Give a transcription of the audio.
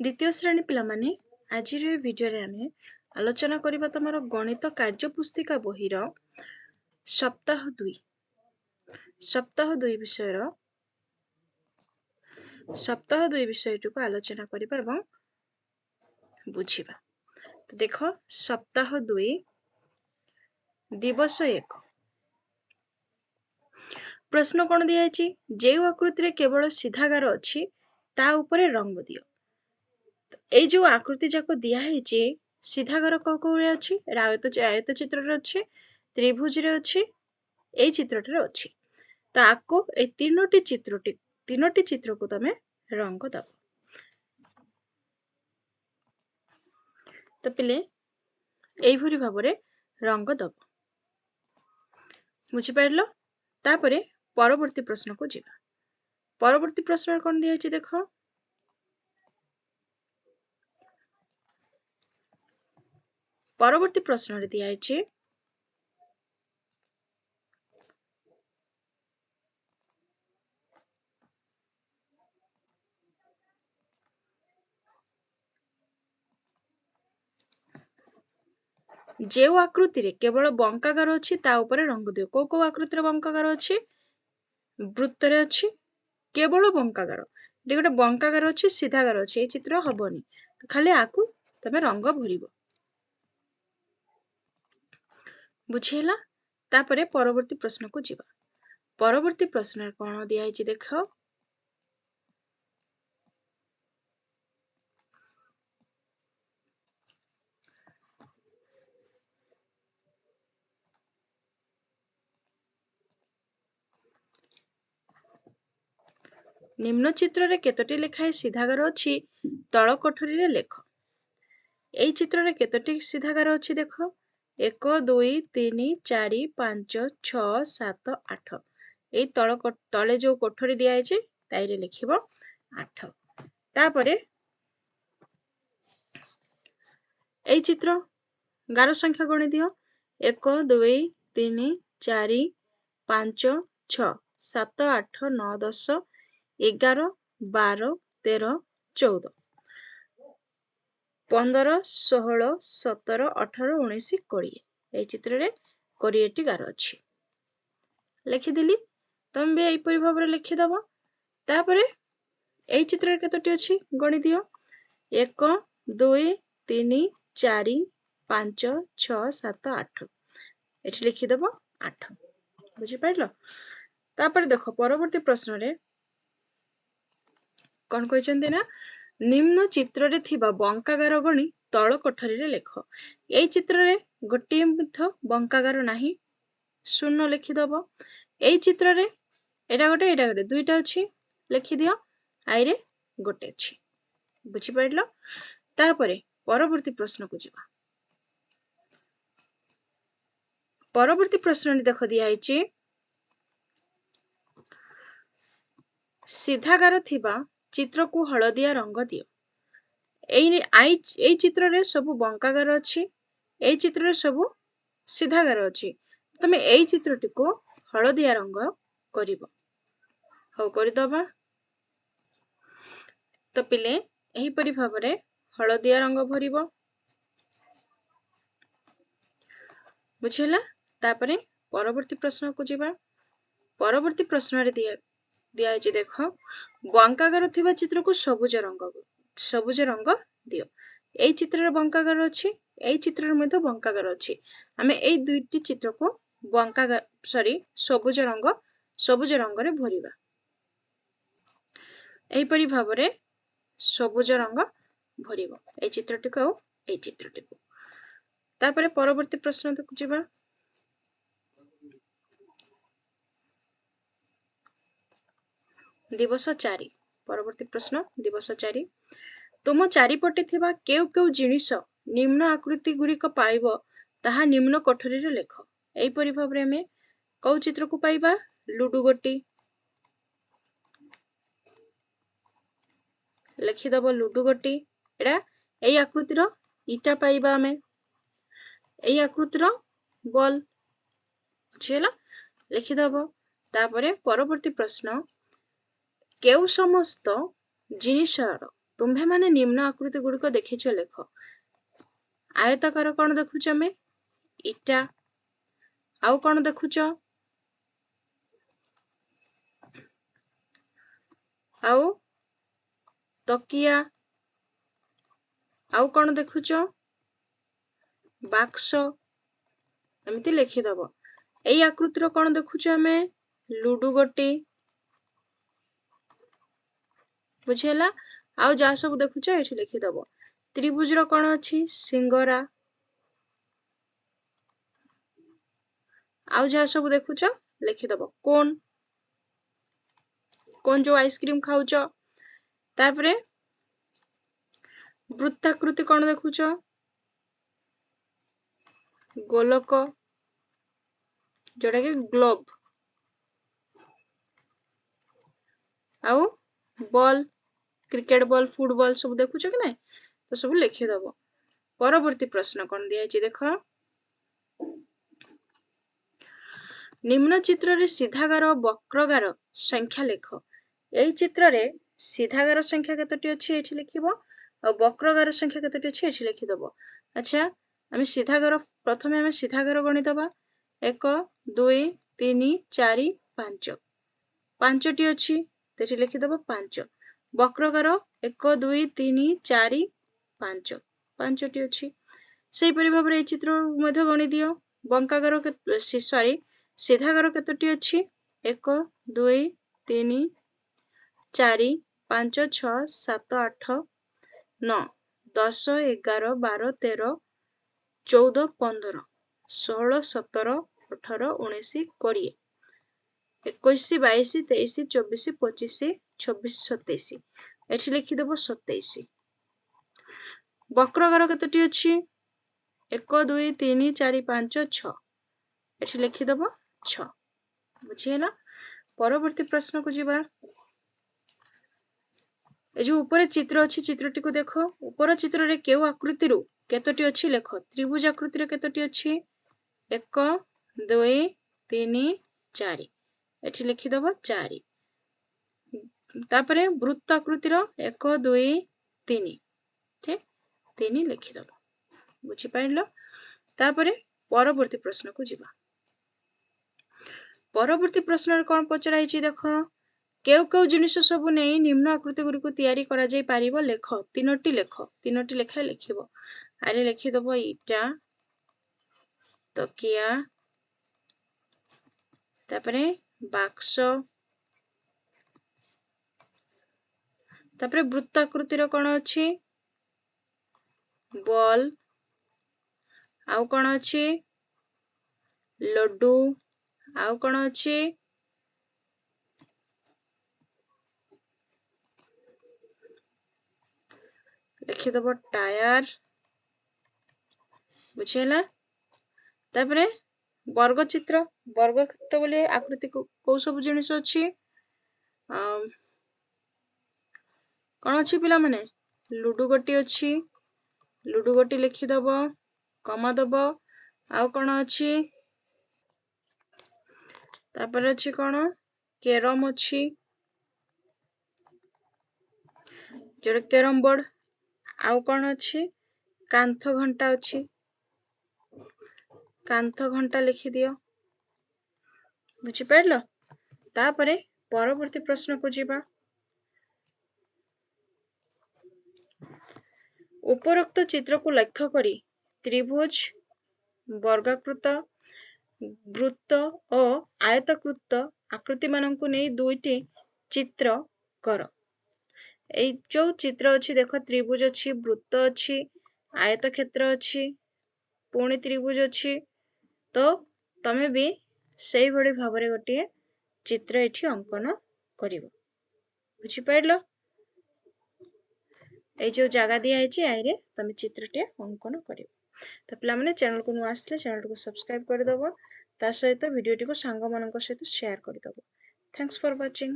ଦ୍ୱିତୀୟ ଶ୍ରେଣୀ ପିଲାମାନେ, ଆଜିର ଏ ଭିଡ଼ିଓରେ ଆମେ ଆଲୋଚନା କରିବା ତୁମର ଗଣିତ କାର୍ଯ୍ୟ ପୁସ୍ତିକା ବହିର ସପ୍ତାହ 2, ସପ୍ତାହ 2 ବିଷୟର ସପ୍ତାହ 2 ବିଷୟଟିକୁ ଆଲୋଚନା କରିବା ଏବଂ ବୁଝିବା। ତ ଦେଖ, ସପ୍ତାହ 2 ଦିବସ 1 ପ୍ରଶ୍ନ କ'ଣ ଦିଆଯାଇଛି? ଯେଉଁ ଆକୃତିରେ କେବଳ ସିଧା ଗାର ଅଛି ତା ଉପରେ ରଙ୍ଗ ଦିଅ। ଏଇ ଯୋଉ ଆକୃତି ଯାକ ଦିଆହେଇଛି, ସିଧା ଗାର କୋଉ କୋଉରେ ଅଛି? ଏଇଟା ଆୟତ ଚିତ୍ରରେ ଅଛି, ତ୍ରିଭୁଜରେ ଅଛି, ଏଇ ଚିତ୍ରଟିରେ ଅଛି। ତ ଆକୁ ଏଇ ତିନୋଟି ଚିତ୍ରକୁ ତମେ ରଙ୍ଗ ଦବ। ତ ପିଲେ, ଏଇଭଳି ଭାବରେ ରଙ୍ଗ ଦବ, ବୁଝିପାରିଲ? ତାପରେ ପରବର୍ତ୍ତୀ ପ୍ରଶ୍ନକୁ ଯିବା। ପରବର୍ତ୍ତୀ ପ୍ରଶ୍ନରେ କ'ଣ ଦିଆହେଇଛି ଦେଖ। ପରବର୍ତ୍ତୀ ପ୍ରଶ୍ନରେ ଦିଆହେଇଛି, ଯେଉଁ ଆକୃତିରେ କେବଳ ବଙ୍କା ଗାର ଅଛି ତା ଉପରେ ରଙ୍ଗ ଦିଅ। କୋଉ କୋଉ ଆକୃତିରେ ବଙ୍କା ଗାର ଅଛି? ବୃତ୍ତରେ ଅଛି କେବଳ ବଙ୍କା ଗାର। ଏଠି ଗୋଟେ ବଙ୍କା ଗାର ଅଛି, ସିଧା ଗାର ଅଛି, ଏଇ ଚିତ୍ର ହବନି, ଖାଲି ଆକୁ ତମେ ରଙ୍ଗ ଭରିବ। ବୁଝିହେଲା? ତାପରେ ପରବର୍ତ୍ତୀ ପ୍ରଶ୍ନକୁ ଯିବା। ପରବର୍ତ୍ତୀ ପ୍ରଶ୍ନରେ କ'ଣ ଦିଆହେଇଛି ଦେଖ। ନିମ୍ନ ଚିତ୍ରରେ କେତୋଟି ଲେଖାଏଁ ସିଧା ଗାର ଅଛି ତଳ କୋଠରୀରେ ଲେଖ। ଏଇ ଚିତ୍ରରେ କେତୋଟି ସିଧା ଗାର ଅଛି ଦେଖ। 1, 2, 3, 4, 5, 6, 7, 8। ଏଇ ତଳେ ଯୋଉ କୋଠରୀ ଦିଆହେଇଛି ତାଇରେ ଲେଖିବ 8। ତାପରେ ଏଇ ଚିତ୍ର ଗାର ସଂଖ୍ୟା ଗଣି ଦିଅ। 1, 2, 3, 4, 5, 6, 7, 8, 9, 10, 11, 12, 13, 14, 15, 16, 17, 18, 19, 20। ଏଇ ଚିତ୍ରରେ 20ଟି ଗାର ଅଛି, ଲେଖିଦେଲି। ତମେ ବି ଏଇପରି ଭାବରେ ଲେଖିଦବ। ତାପରେ ଏଇ ଚିତ୍ରରେ କେତୋଟି ଅଛି ଗଣି ଦିଅ। 1, 2, 3, 4, 5, 6, 7, 8। ଏଠି ଲେଖିଦବ 8। ବୁଝିପାରିଲ? ତାପରେ ଦେଖ, ପରବର୍ତ୍ତୀ ପ୍ରଶ୍ନରେ କ'ଣ କହିଛନ୍ତି ନା, ନିମ୍ନ ଚିତ୍ରରେ ଥିବା ବଙ୍କା ଗାର ଗଣି ତଳ କୋଠରୀରେ ଲେଖ। ଏଇ ଚିତ୍ରରେ ଗୋଟିଏ ମଧ୍ୟ ବଙ୍କା ଗାର ନାହିଁ, ଶୂନ ଲେଖିଦବ। ଏଇ ଚିତ୍ରରେ ଏଇଟା ଗୋଟେ, ଏଇଟା ଗୋଟେ, ଦୁଇଟା ଅଛି, ଲେଖିଦିଅ। ଆଇରେ ଗୋଟେ ଅଛି। ବୁଝିପାରିଲ? ତାପରେ ପରବର୍ତ୍ତୀ ପ୍ରଶ୍ନକୁ ଯିବା। ପରବର୍ତ୍ତୀ ପ୍ରଶ୍ନଟି ଦେଖ ଦିଆହେଇଛି, ସିଧା ଗାର ଥିବା ଚିତ୍ରକୁ ହଳଦିଆ ରଙ୍ଗ ଦିଅ। ଏଇ ଚିତ୍ରରେ ସବୁ ବଙ୍କା ଗାର ଅଛି, ଏଇ ଚିତ୍ରରେ ସବୁ ସିଧା ଗାର ଅଛି। ତମେ ଏଇ ଚିତ୍ରଟିକୁ ହଳଦିଆ ରଙ୍ଗ କରିବ। ହଉ, କରିଦବା। ତ ପିଲେ, ଏହିପରି ଭାବରେ ହଳଦିଆ ରଙ୍ଗ ଭରିବ। ବୁଝିହେଲା? ତାପରେ ପରବର୍ତ୍ତୀ ପ୍ରଶ୍ନକୁ ଯିବା। ପରବର୍ତ୍ତୀ ପ୍ରଶ୍ନରେ ଦିଆହେଇଛି ଦେଖ, ବଙ୍କା ଗାର ଥିବା ଚିତ୍ରକୁ ସବୁଜ ରଙ୍ଗ ଦିଅ। ଏଇ ଚିତ୍ରରେ ବଙ୍କା ଗାର ଅଛି, ଏଇ ଚିତ୍ରରେ ମଧ୍ୟ ବଙ୍କା ଗାର ଅଛି। ଆମେ ଏଇ ଦୁଇଟି ଚିତ୍ରକୁ ବଙ୍କା, ସରି, ସବୁଜ ରଙ୍ଗରେ ଭରିବା। ଏହିପରି ଭାବରେ ସବୁଜ ରଙ୍ଗ ଭରିବ ଏଇ ଚିତ୍ରଟିକୁ ଆଉ ଏଇ ଚିତ୍ରଟିକୁ। ତାପରେ ପରବର୍ତ୍ତୀ ପ୍ରଶ୍ନକୁ ଯିବା। ଦିବସ 4, ପରବର୍ତ୍ତୀ ପ୍ରଶ୍ନ ଦିବସ 4। ତୁମ ଚାରିପଟେ ଥିବା କେଉଁ କେଉଁ ଜିନିଷ ନିମ୍ନ ଆକୃତି ଗୁଡ଼ିକ ପାଇବ ତାହା ନିମ୍ନ କୋଠରୀରେ ଲେଖ। ଏହିପରି ଭାବରେ ଆମେ କୋଉ ଚିତ୍ରକୁ ପାଇବା? ଲୁଡୁ ଗୋଟି ଲେଖିଦବ, ଲୁଡୁ ଗୋଟି। ଏଇଟା ଏଇ ଆକୃତିର ଇଟା ପାଇବା ଆମେ, ଏଇ ଆକୃତିର ବଲ୍। ବୁଝିହେଲା? ଲେଖିଦବ। ତାପରେ ପରବର୍ତ୍ତୀ ପ୍ରଶ୍ନ, କେଉଁ ସମସ୍ତ ଜିନିଷର ତୁମ୍ଭେମାନେ ନିମ୍ନ ଆକୃତି ଗୁଡ଼ିକ ଦେଖିଛ ଲେଖ। ଆୟତାକାର କ'ଣ ଦେଖୁଛ ଆମେ? ଇଟା। ଆଉ କ'ଣ ଦେଖୁଛ? ଆଉ ତକିଆ। ଆଉ କ'ଣ ଦେଖୁଛ? ବାକ୍ସ। ଏମିତି ଲେଖିଦବ। ଏଇ ଆକୃତିର କ'ଣ ଦେଖୁଛ ଆମେ? ଲୁଡୁ ଗୋଟି। ବୁଝିହେଲା? ଆଉ ଯାହା ସବୁ ଦେଖୁଛ ଏଠି ଲେଖିଦବ। ତ୍ରିଭୁଜର କ'ଣ ଅଛି? ସିଙ୍ଗରା। ଆଉ ଯାହା ସବୁ ଦେଖୁଛ ଲେଖିଦବ। କୋନ୍, କୋନ୍ ଯୋଉ ଆଇସ୍କ୍ରିମ ଖାଉଛ। ତାପରେ ବୃତ୍ତାକୃତି କ'ଣ ଦେଖୁଛ? ଗୋଲକ, ଯୋଉଟା କି ଗ୍ଲୋବ। ଆଉ ବଲ୍, କ୍ରିକେଟ ବଲ୍, ଫୁଟବଲ ସବୁ ଦେଖୁଛ କି ନାଇଁ? ତ ସବୁ ଲେଖିଦବ। ପରବର୍ତ୍ତୀ ପ୍ରଶ୍ନ କ'ଣ ଦିଆଯାଇଛି ଦେଖ। ନିମ୍ନ ଚିତ୍ରରେ ସିଧାଗାର ଓ ବକ୍ରଗାର ସଂଖ୍ୟା ଲେଖ। ଏଇ ଚିତ୍ରରେ ସିଧାଗାର ସଂଖ୍ୟା କେତୋଟି ଅଛି ଏଠି ଲେଖିବ, ଆଉ ବକ୍ରଗାର ସଂଖ୍ୟା କେତୋଟି ଅଛି ଏଠି ଲେଖିଦବ। ଆଚ୍ଛା, ଆମେ ସିଧାଗାର ପ୍ରଥମେ ଆମେ ସିଧାଗାର ଗଣିଦବା। 1 2 3 4 5, 5ଟି ଅଛି, ତ ଏଠି ଲେଖିଦବ 5। ବକ୍ରଗାର 1 2 3 4 5, 5ଟି ଅଛି। ସେହିପରି ଭାବରେ ଏଇ ଚିତ୍ର ମଧ୍ୟ ଗଣି ଦିଅ। ବଙ୍କାଗାର ସରି ସିଧାଗାର କେତୋଟି ଅଛି? 1 2 3 4 5 6 7 8 9 10 11 12 13 14 15 16 17 18 19 20 21 22 23 24 25 26 27। ଏଠି ଲେଖିଦେବ 27। ବକ୍ରଗାର କେତୋଟି ଅଛି? 1 2 3 4 5 6, ଏଠି ଲେଖିଦେବ 6। ବୁଝିହେଲା? ପରବର୍ତ୍ତୀ ପ୍ରଶ୍ନକୁ ଯିବା। ଏ ଯୋଉ ଉପରେ ଚିତ୍ର ଅଛି, ଚିତ୍ରଟିକୁ ଦେଖ। ଉପର ଚିତ୍ରରେ କେଉଁ ଆକୃତିରୁ କେତୋଟି ଅଛି ଲେଖ। ତ୍ରିଭୁଜ ଆକୃତିରେ କେତୋଟି ଅଛି? 1 2 3 4, ଏଠି ଲେଖିଦେବ 4। ତାପରେ ବୃତ୍ତ ଆକୃତିର 1 2 3, ଠିକ 3 ଲେଖିଦେବ। ବୁଝିପାରିଲ? ତାପରେ ପରବର୍ତ୍ତୀ ପ୍ରଶ୍ନକୁ ଯିବା। ପରବର୍ତ୍ତୀ ପ୍ରଶ୍ନରେ କ'ଣ ପଚରା ହେଇଛି ଦେଖ। କେଉଁ କେଉଁ ଜିନିଷ ସବୁ ନେଇ ନିମ୍ନ ଆକୃତି ଗୁଡ଼ିକୁ ତିଆରି କରାଯାଇ ପାରିବ ଲେଖ। ତିନୋଟି ଲେଖ, ତିନୋଟି ଲେଖା ଲେଖିବ। ଆରେ ଲେଖିଦେବ ଇଟା, ତକିଆ, ତାପରେ ବାକ୍ସ, ତାପରେ ବୃତ୍ତ ଆକୃତିର କ'ଣ ଅଛି? ବଲ୍। ଆଉ କ'ଣ ଅଛି? ଲଡୁ। ଆଉ କ'ଣ ଅଛି? ଲେଖିଦେବ ଟାୟାର। ବୁଝିହେଲା? ତାପରେ ବର୍ଗଚିତ୍ର, ବର୍ଗକ୍ଷେତ୍ର ବୋଲି ଆକୃତି କୋଉ ସବୁ ଜିନିଷ ଅଛି? କ'ଣ ଅଛି ପିଲାମାନେ? ଲୁଡୁ ଗୋଟି ଅଛି, ଲୁଡୁ ଗୋଟି ଲେଖିଦବ, କମା ଦବ। ଆଉ କ'ଣ ଅଛି? ତାପରେ ଅଛି କ'ଣ? କ୍ୟାରମ ଅଛି, ଯୋଉଟା କ୍ୟାରମ ବୋର୍ଡ। ଆଉ କ'ଣ ଅଛି? କାନ୍ଥ ଘଣ୍ଟା ଅଛି, କାନ୍ଥ ଘଣ୍ଟା ଲେଖିଦିଅ। ବୁଝିପାରିଲ? ତାପରେ ପରବର୍ତ୍ତୀ ପ୍ରଶ୍ନକୁ ଯିବା। ଉପରୋକ୍ତ ଚିତ୍ରକୁ ଲକ୍ଷ୍ୟ କରି ତ୍ରିଭୁଜ, ବର୍ଗାକୃତ, ବୃତ୍ତ ଓ ଆୟତାକୃତ ଆକୃତିମାନଙ୍କୁ ନେଇ ଦୁଇଟି ଚିତ୍ର କର। ଏଇ ଯୋଉ ଚିତ୍ର ଅଛି ଦେଖ, ତ୍ରିଭୁଜ ଅଛି, ବୃତ୍ତ ଅଛି, ଆୟତକ୍ଷେତ୍ର ଅଛି, ପୁଣି ତ୍ରିଭୁଜ ଅଛି। ତ ତମେ ବି ସେଇଭଳି ଭାବରେ ଗୋଟିଏ ଚିତ୍ର ଏଠି ଅଙ୍କନ କରିବ। ବୁଝିପାରିଲ? ଏଇ ଯୋଉ ଜାଗା ଦିଆହେଇଛି ଏଇରେ ତମେ ଚିତ୍ରଟିଏ ଅଙ୍କନ କରିବ। ତ ପିଲାମାନେ ଚ୍ୟାନେଲକୁ ନୂଆ ଆସିଲେ ଚ୍ୟାନେଲଟିକୁ ସବସ୍କ୍ରାଇବ କରିଦେବ, ତା ସହିତ ଭିଡ଼ିଓଟିକୁ ସାଙ୍ଗମାନଙ୍କ ସହିତ ସେୟାର କରିଦେବ। Thanks for watching.